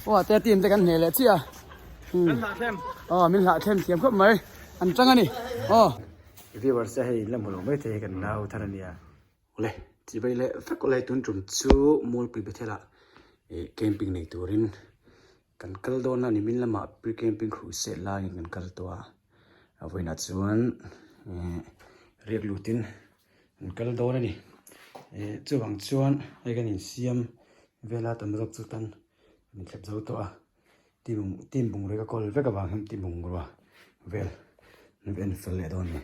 Aw te team te kan hneh leh chiah a. Kan hlahthlem. Aw min hlahthlem thiam khawp mai. An tang a ni. Aw. Viewers te hei in la hmu lo mai thei hi kan nau thar a nia. Awle chibai leh vek awle tun tum chu Mualpui Bethel ah ih camping nei turin kan kal dawn a ni min lamah pre camping crusade laiin kan kal tawh a. A vawiinah chuan ih riak lutin an kal dawn a ni. Ih chuvang chuan hei kan insiam vel a tam zawk chu tan Min thlep zo tawh a, team team bungrua ka kawl vek avang hian team bungrua vel an en fel leh dawn a ni.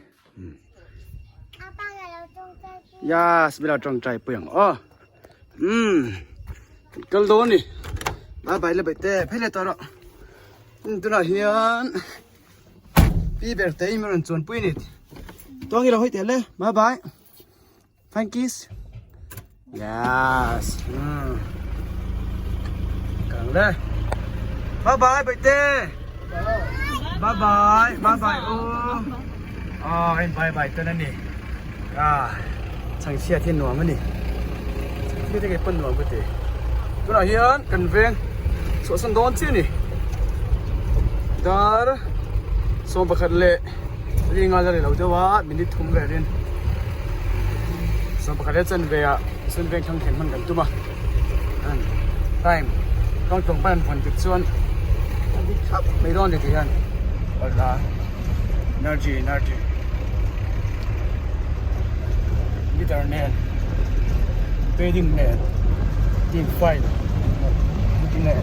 Yes, mila tawngtai pui ang aw. Umm kal dawn a ni. Bye bye le bai te phei leh tawh rawh. Tunah hian pi ber te in min rawn chuan pui a ni. Tuang i lo hawi teh le bye bye. Thank you. Yes. Càng đây. Bye bye bye tê. Bye bye. Bye bye. Ô. Ờ em bye bye tên anh nè. À. Chẳng xe thiên nuam anh nè. Khi thế cái phân nuam cái gì. Tôi nói hiền cần veng. Số sân đón chứ nè. Dar. Sawm pakhat leh ringa la ri lo deuh a minute thum velin 11 leh chanve ah sun veng thlang thleng hman kan tum a time kawng tlawng pan an vawn dik chuan a dik thlap mai dawn a ni tih hian balhla energy energy guitar nen padding nen team fight nen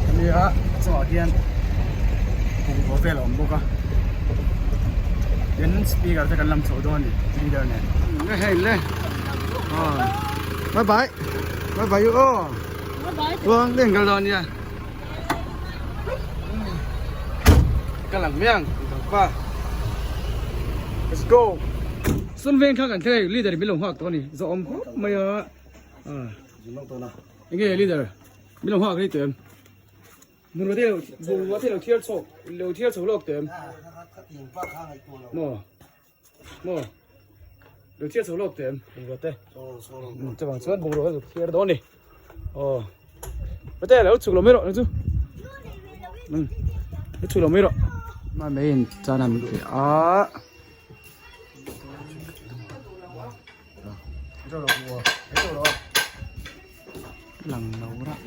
ania a chungah hian bungraw vel a awm bawk a tin speaker te kan lam chho dawn a ni leader nen hei le bye bye bye bye u aw tuang te an kal dawn ania ka lang mai ang pa let's go sun veng kha kan thleng leader min lo nghak tawh a ni zawh awm khawp mai a enge leader min lo nghak rei tawh em. Bungrua te bungrua te lo thiar chhawk lo thiar chho lawk teh em maw maw lo thiar chho lawk teh em bungrua te chuvang chuan bungrua lo thiar dawn ni aw pate lo chhuk lo mai rawh chu lo chhuk lo mai rawh ma mai in chan an ti a Lang lo rah.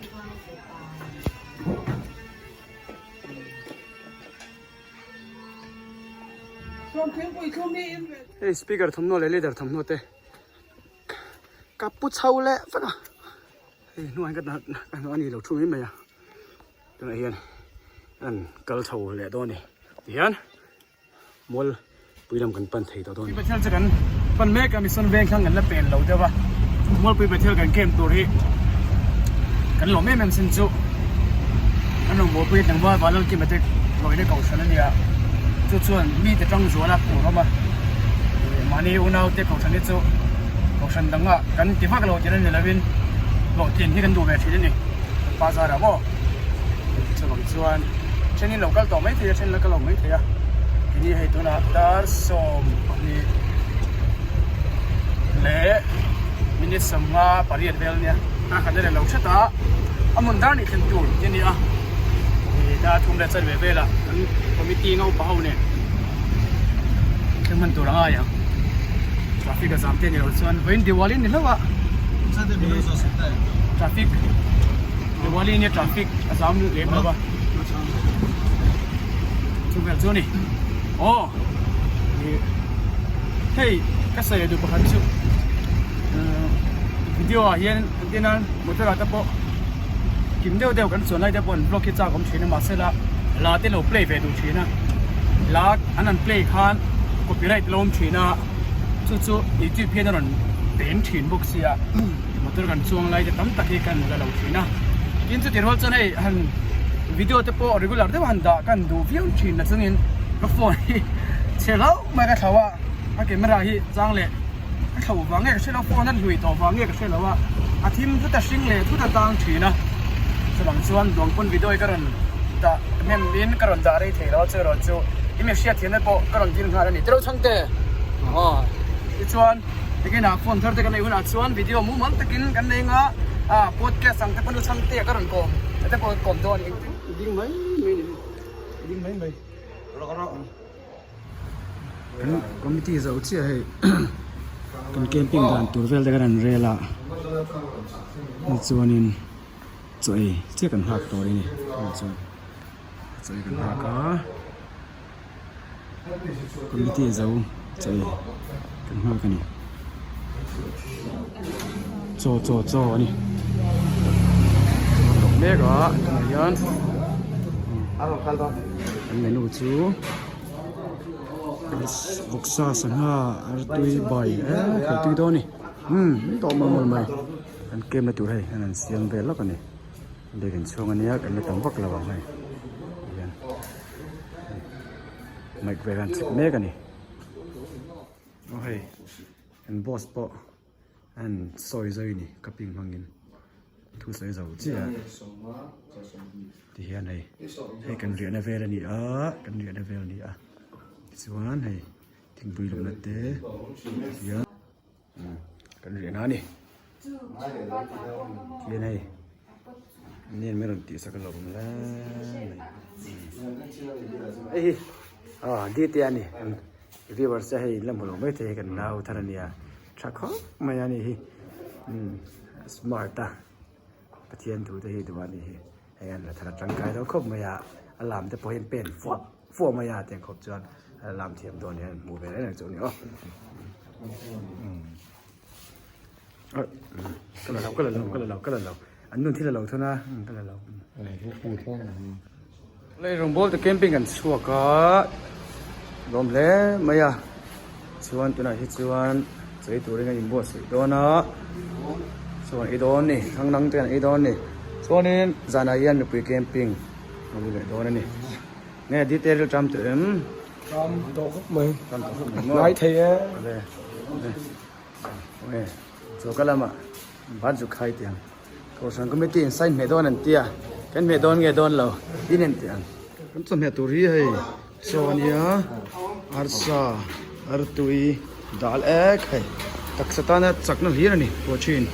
Hei speaker thawmhnaw leh leader thawmhnaw te ka pu chho leh vek a hei hnuai ka ka hnuai a ni lo thu mai mai a tunah hian an kal chho leh dawn a ni tihian. Mual pui lam kan pan thei tawh dawn. Bethel chu kan pan mek a, Mission Veng thlang kan la pen lo deuh a, Mualpui Bethel kan camp tur hi kan lawm em em sin chu kan rawn buaipui tlangval Vanlal Kima te lawina kohhran a nia, chu chuan mite tang zuala phur awm a, mahni unau te kohhran hi chu kohhran dangah kan ti vak lo tih a ni lovin hlawhtlin hi kan duh ve thin a ni, kan pa zarah maw chuvang chuan. Thenin lo kal tawh mai thei a, then la kal lo mai thei a. Kini hei tunah dar 12 leh minute 58 vel ania. A khat a lo hret a, a hmun dar nih thlen tur tih a ni a. Ih dar thum leh chanve velah kan committee nga upa ho nen thlen hman tur a ngai ang. Traffic a zam te a ni lo chuan vawiin Diwali a ni hlauh a. Traffic Diwali nia traffic a zam lem lo va chu vel chu a ni aw ih hei ka sawi duh pakhat chu video ah hian entir nan motor ah te pawh kim deuh deuh kan chuan lai te pawh an vlog hi chak awm thin a mahse la la te lo play ve duh thin a la an han play khan copyright lo awm thin a chu chu youtube hian a rawn pen thin bawk sia. Motor kan chuang lai te tam tak hi kan la lo thin a, tin chutih rual chuan hei han video te pawh regular deuh han dah kan duh viau thin na chungin ka phone hi chhe hlauh mai ka thlo a, a camera hi chang leh ka thlo vang nge ka hre lo phone a hlui tawh vang nge ka hre lo a, a thim thut a hring leh thut a tang thin a, chuvang chuan duang pawn video hi ka rawn dah hnem in ka rawn dah rei thei lo a chu erawh chu i mi hriat thiam te pawh ka rawn dil nghal a ni tiraw chhangte aw tichuan. Tikinah phone thar te kan neih hunah chuan video mumal takin kan nei anga ah podcast ang te pawn u chhangte ka rawn kawm. Ate pawh kawm dawn eng ding mai mai ni ding mai mai. Kan committee zo chiah hei kan camping dan tur vel te kan han rel a tichuanin chaw ei chiah kan nghak tawh a ni chuan chaw ei kan nghak a committee zo chaw ei kan nghak a ni chaw chaw chaw a ni chaw an mek a tunah hian an menu chu vawksa sangha artui bai eee thei tui dawn a ni umm tawh mawlh mawlh mai an camp na tur hei an han siam vel lawk a ni biakin chhung ania kan la tam vak lo ang hei tihian mic vel an chhip mek a ni aw hei an boss pawh an sawi zui a ni cupping hmangin thu sawi zo chiah a tihian hei hei kan riahna vel a ni a kan riahna vel a ni a tichuan hei thingpui lumna te tihian. Kan riahna a ni tihian hei nen mai rawn tihsak a lo awm hle mai hei hi aw dite a ni viewers te hei la hmu lo maithei hei kan nau thar a nia tha khawp mai a ni hi smart a Pathian thu te hi duh a ni hi hei an la thar a tangkai lo khawp mai a a lam te pawh hi an pen fuah Fuah mai a tiang khawp chuan a lam thiam dawn hian hmuh ve reng reng chu a ni aw. Ka la lo ka la lo ka la lo ka la lo an nun thil a lo thun a ka la lo. Lei rawngbawl te camping kan chhuak a lawm hle mai a chuan tunah hi chuan chei turin a inbuatsaih dawn a chuan ei dawn a ni thlangnang te an ei dawn a ni chuanin zanah hian mipui camping a lu leh dawn a ni. Nge detail chu tam tawh em? Tam tawh khawp mai. Tam tawh khawp mai maw? Ngai thei e. Awle. Awle. Choka lamah bat zu khai tih ang. Kohhran committee in sign hmeh dawn an tia. Kan hmeh dawn nge dawn lo in en tih ang. Kan chawhmeh tur hi hei chaw a nia arsa artui dal ek hei taksa tana chakna hlir a ni protein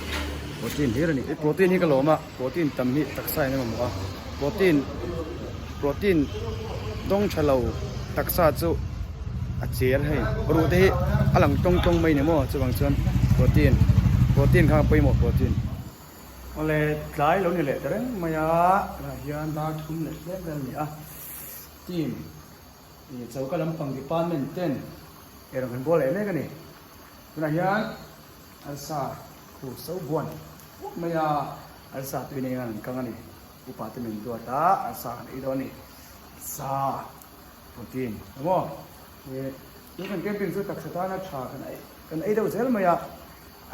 protein hlir a ni. Protein hi ka lawm a. Protein tam hi taksa in a mamawh a, protein protein dawng tha lo taksa chu a cher hei ruh te hi a lang tawng tawng mai ni maw chuvang chuan protein protein kha a pawimawh protein. Awle tlai lo ni leh ta reng mai a tunah hian dar thum leh hlep vel a ni a team ih choka lampang department ten erawh kan bual leh mek a ni tunah hian. Arsa khu so buan pup mai a, arsa tui nei an kang a ni. Upa te min duat a, arsa kan ei dawn a ni. Sa protein emaw eh tun kan camping chu taksa tana tha kan ei kan ei deuh zel mai a,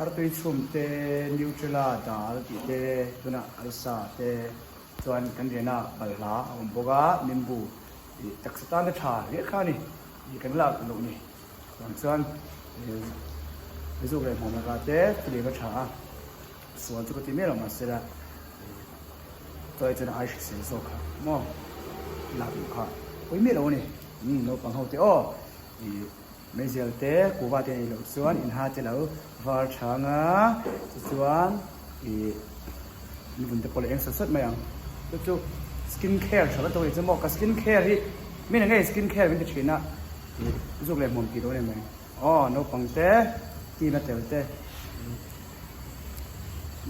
artui chhum te, Nutrela dal tih te, tunah arsa te chuan kan rian a balhla a awm bawk a, nimbu ih taksa tana tha riah kha a ni ih kan lak loh ni. Chuan chuan zuk leh hmuam laka te film a tha a, sual chu ka ti miah lo mahse la chawi chuan a ai hrisel zawk kha maw lak duh kha pawi miah lo a ni. Umm naupang ho te aw ih meizial te kuhva te nei loh chuan inha te lo var chhang a tichuan ih an vun te pawh la eng sawt sawt mai ang chu chu skin care tha lutuk a ni chu maw ka skin care hi mi na ngei skin care min ti thin a. Zuk leh hmuam tih dawn em mai. Aw naupang te team a tel te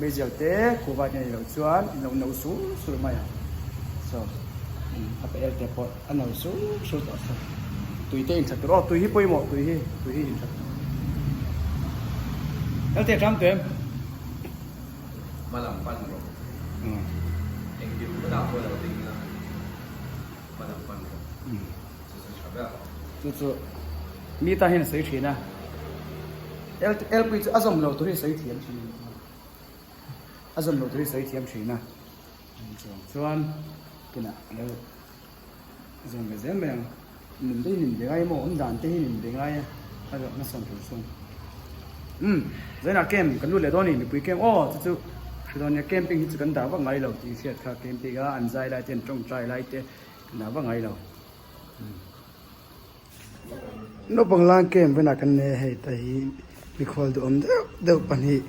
meizial te kuhva te nei loh chuan in lo no sur sur mai ang. So a pe el te pawh a no sur sur tawh so tui te inthat tur aw tui hi pawimawh tui hi tui hi inthat tur. El te tang teh em. Hmalam pan rawh. Engkim hmunah pawh lo ding la hmalam pan rawh. Chu chu mi tan hian a sawi thin a, Elpui chu a zawm lo tur hi a sawi thiam thin a ni. A zawm lo tur hi a sawi thiam thin a, chuan tunah a lo zawm ve zel mai ang. Nun te hi min be ngai emaw awm dan te hi min be ngai a, a zawh hmasa tur chuan. Umm zainah camp kan lut leh dawn a ni mipui camp aw chu chu hre dawn nia camping hi chu kan dah vak ngai lo tih hriat kha camping a an zai lai te an tawngtai lai te kan dah vak ngai lo. Naupang lang camp venah kan nei a hei ta hi mikhual duhawm deuh deuh pahnih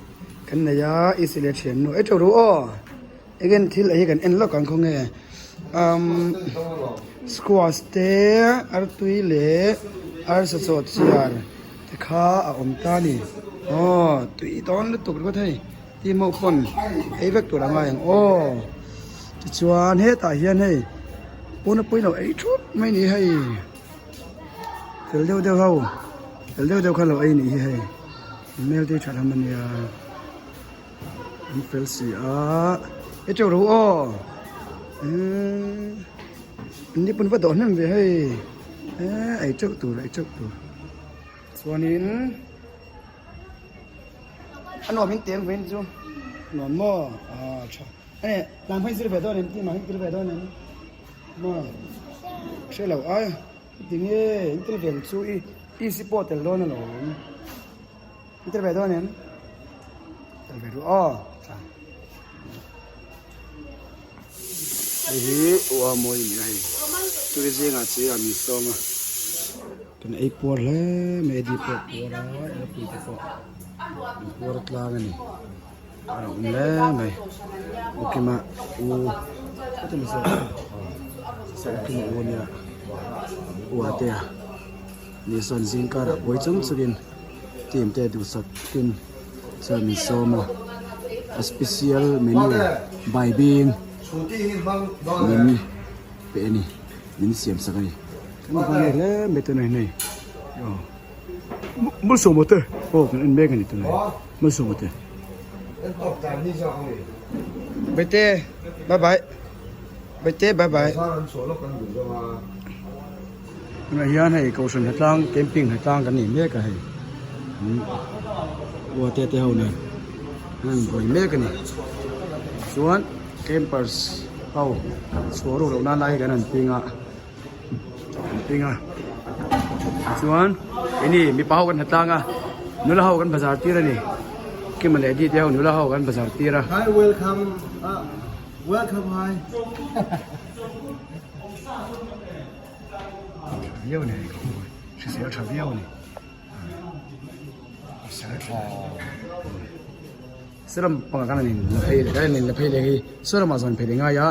kan nei a Isi leh thiannu ei teuh ru aw. Again thil ei hi kan en lawk ang khaw nge umm squash te artui leh arsa chaw chiar te kha a awm ta a ni aw tui dawn lutuk ringawt hei team ho pawn ei vek tur a ngai ang aw tichuan hetah hian hei pawna pawilo ei thup mai ni hei fel deuh deuh ho fel deuh deuh kha lo ei nih hi hei hmel te hi tha hlawm a nia. An fel si a e teuh ro aw eee an ni pawn va dawh hnem ve hei eee ei teuh tur ei teuh tur chuanin a nuam in teng ve chu nuam maw ah tha ane tlang phei zir ve dawn em ti mah hi tir ve dawn em maw hre lo ai tinge in tel ve ang chu i i si pawh tel dawn alawm. I tel ve dawn em? Tel ve duh aw. Tha. Hei hi ua mawi ni a hei. Tui zingah chi a min sawm a. Kan ei puar hle mai a di pawh puar a, elpui te pawh an puar tlang a ni. A lo awm hle mai. Ukima u Ukima u nia ua te a. Ni sawn zing karah buai chung chungin team te duhsak tin chuan min sawm a a special menu bai bing min pe a ni min siam sak a ni kan va nei hle mai tunah hian hei aw malsawma te aw kan en mek a ni tunah hian malsawma te Baite bye bye Baite bye bye. Tunah hian hei kohhran hnatlang camping hnatlang kan nei mek a hei umm te te ho nen an rawn buai mek a ni chuan campers ho chhuah ruk loh nan lai hi kan han ping a an ping a tichuan keini mipa ho kan hnatlang a nula ho kan bazar tir a ni kima leh di te ho nula ho kan bazar tir a. Hi welcome welcome hi. Tha viau a ni hei ka hmu a hrisel tha viau a ni hrisel tha salam panga kan in la phei leh kan in la phei leh hi salamah zawn phei leh ngai a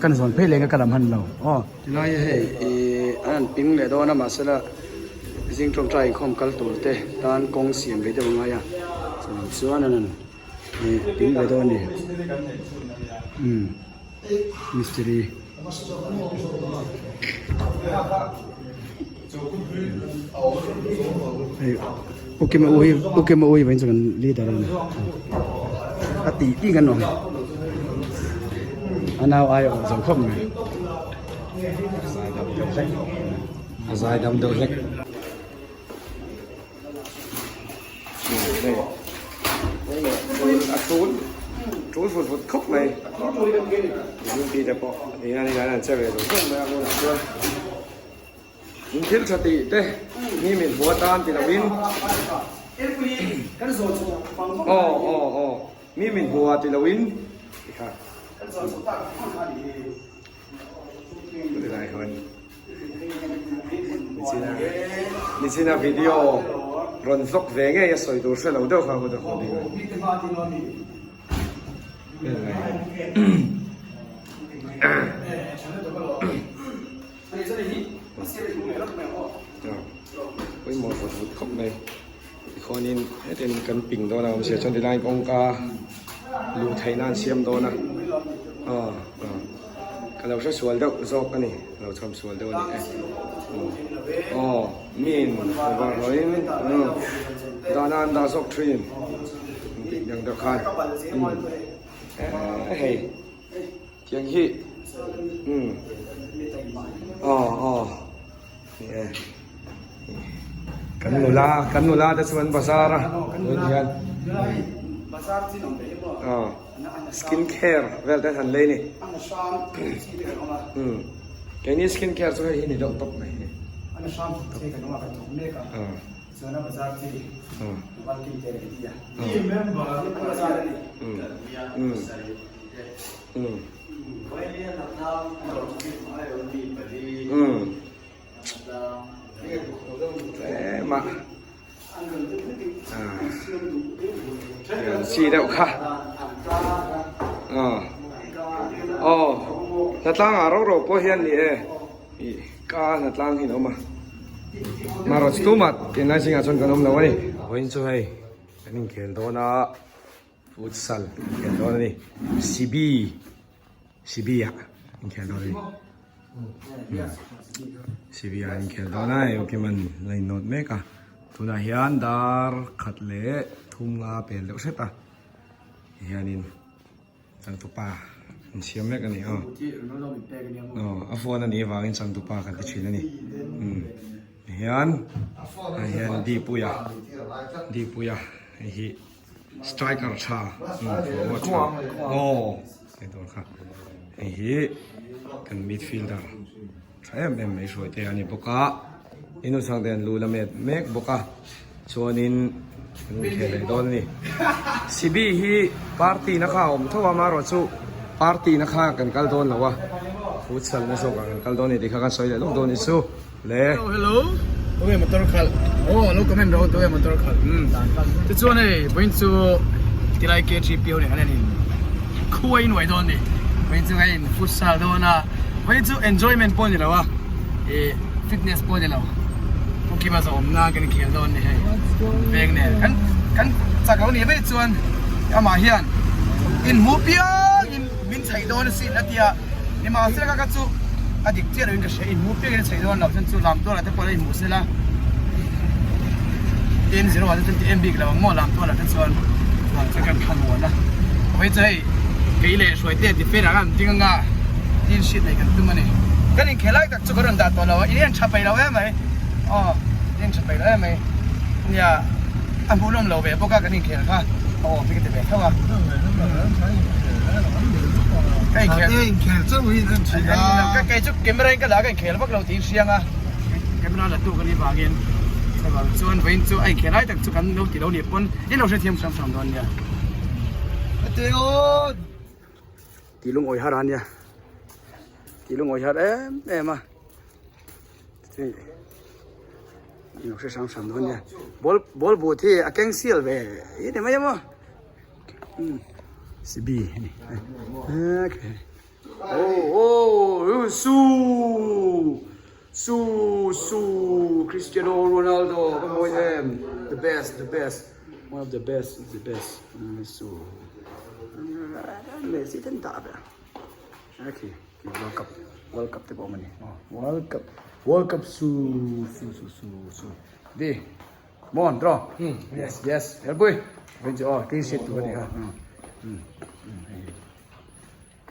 kan zawn phei leh nga ka lam han lo aw tilai hei ih an han ping leh dawn a mahsela zing tawngtai inkhawm kal tur te tan kawng siam ve deuh a ngai a chuan an han ih ping ve dawn a ni umm. Mistiri hei u kima u hi u kima u hi vawiin chu kan leader a ni a tih tih kan awm a nau ai a awh zo khawp mai a zai dam deuh hlek. A tul tul vut vut khawp mai duty te pawh ti hian in an che ve duh khawp mai a hmunah chuan in thil tha tih te mi mit hmuh atan ti lovin aw aw aw mi mit hmuh ah ti lovin tikha Nichina video rawn vlog ve ngei a sawi tur hre lo deuh kha ka hmu ding a. Pawimawh vut vut khawp mai tikhuanin hetin kan ping dawn a awmzia chuan tilai kawngka luh theih nan siam dawn a aw aw ka lo hre sual deuh zawk a ni ka lo chham sual deuh a ni e aw min bawlhhlawhin dahna an dah zawk thin tih dang deuh khan eee hei. Tiang hi umm aw aw ni e kan nula kan nula te chuan bazar a tun hian aw skin care vel te han lei ni umm keini skin care chu hei hi ni deuh tawp mai hi aw umm. Chi deuh kha. Hnatlang ah ro ro pawh hian ni e ih ka hnatlang hi an awm a marawh chu tumah tunlai zingah chuan kan awm lo a ni. Vawiin chu hei kan inkhel dawn a futsal inkhel dawn a ni Sibi Sibi ah inkhel dawn a ni Sibi ah inkhel dawn a hei Ukiman la innawt mek a tunah hian dar khat leh thum nga pel deuh hret a hianin. Changtupa an siam mek a ni aw. Aw a phone a nih avangin changtupa kan ti thin a ni. Umm hian ah hian Dipuia Dipuia hei hi striker tha umm forward tha aw hei tur kha hei hi kan midfielder tha em em mai hruai te a ni bawk a inusang te an lu la met mek bawk a chuanin an inkhel leh dawn a ni Sibi hi party na kha a awm tho a amaherawh chu party na kha kan kal dawn lo a futsal na zawk ah kan kal dawn a ni tih kha kan sawi leh lawk dawn a ni chu le. Hello hello tunge motor khalh aw lo comment rawh tunge motor khalh umm tichuan hei vawiin chu tilai KTP ho nen kan en in khuai nuai dawn a ni vawiin chu kan in futsal dawn a. Vawiin chu enjoyment pawh a ni lo a, ih fitness pawh a ni lo. Pu Kima zawhawmna kan inkhel dawn a ni hei. Veng nen kan kan chak lo nih vaih chuan amah hian inhmuh piangin min chheih dawn asin a ti a, nimahsela ka ka chu a dik chiah loin ka hria, inhmuh piangin a chheih dawn lo chuan chu lamtualah te pawh la inhmuh sela tin zero ah te chuan ti em bik lo ang maw lamtualah te chuan chuan chuan kan thlamuan a. Vawiin chu hei kei leh Hruaitea defender khan an ding anga. Tin hriat nei kan tum a ni. Kan inkhel lai tak chu ka rawn dah tawh lo a, in en tha peih lo em mai. Aw, in en tha peih lo em mai. Nia, a hmuhnawm lo ve bawk a kan inkhel kha. Aw, mi ka ti ve tho a. Ka inkhel. Inkhel chauh hi en thin a. Ka kei chu camera in ka la a, ka inkhel vak lo tih hriang a. Camera la tu ka nih vangin chuvang chuan vawiin chu a inkhel lai tak chu kan lo ti lo nih pawn in lo hrethiam hram hram dawn nia. Ate aw. Tih lungawi har a nia tih lungawi har em em a ilo hre hrang hrang dawn nia ball ball but hi a keng sial ve hi ni mai a maw umm sibi a ni okay oh oh su su su Cristiano Ronaldo ka mawi em the best the best. One of the best is the best su Messi ten dah ve a khi World Cup World Cup te pawh awm a ni World Cup World Cup su su su su su di come on draw yes yes helpui vei chu aw clean sheet tur a ni kha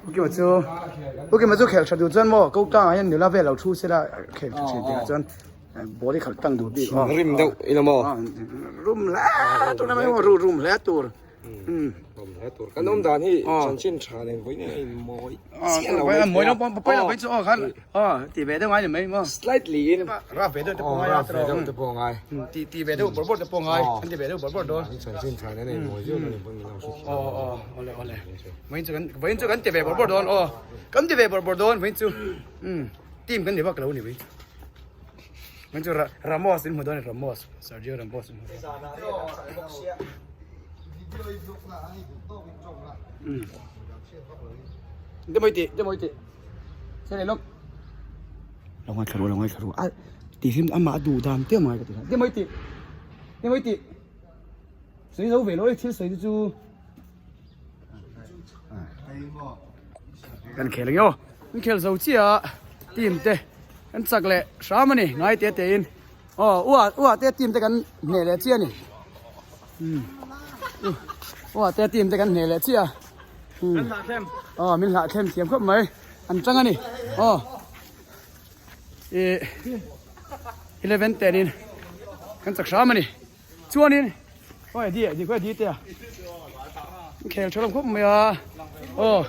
Ukima chu Ukima chu khel tha duh chuan maw ko tlangah hian nula vel lo thu sela khel tha thin tihah chuan ball hi khalh tlang duh bik aw rim deuh ila maw rum hle tur na mai maw ru rum hle tur rum hle tur kan awm dan hi chanchin tha nen vawiin a in mawi chiah lo mai mawi lo pawi lo pawi chu aw khan aw ti ve deuh ngai ni mai maw slightly in rap ve deuh te pawh ngai rap ve deuh te pawh ngai ti ti ve deuh bawrh bawrh te pawh ngai an ti ve deuh bawrh bawrh dawn chanchin tha nen a in mawi viau lo ni pawn min lo hre aw aw awle awle Vawiin chu kan vawiin chu kan ti ve bawrh bawrh dawn aw kan ti ve bawrh bawrh dawn vawiin chu umm team kan ni vak lo ni vawiin chu vawiin chu Ramos in hmu dawn a ni Ramos Sergio Ramos in hmu dawn umm demawi tih demawi tih se leh lawk lo ngaithla ru lo ngaithla ru a tih hlim amah a duh dan te mai ka ti demawi tih demawi tih sawi zo ve lo e thil sawi te chu. Kan khel ang aw kan khel zo chiah a team te kan chak leh hram a ni ngai te te in aw ua ua te team te kan hneh leh chiah a ni umm ua te team te kan hneh leh chiah a umm aw min hlah thlem thiam khawp mai an tang a ni aw ih 11 ten in kan chak hram a ni. Chuanin khawi di di khawi di te a khel tha lo khawp mai a aw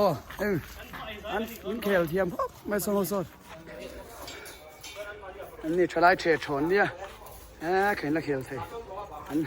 aw eng an in khel thiam khawp mai saw saw an ni thalai the thawn nia e khen la khel thei an.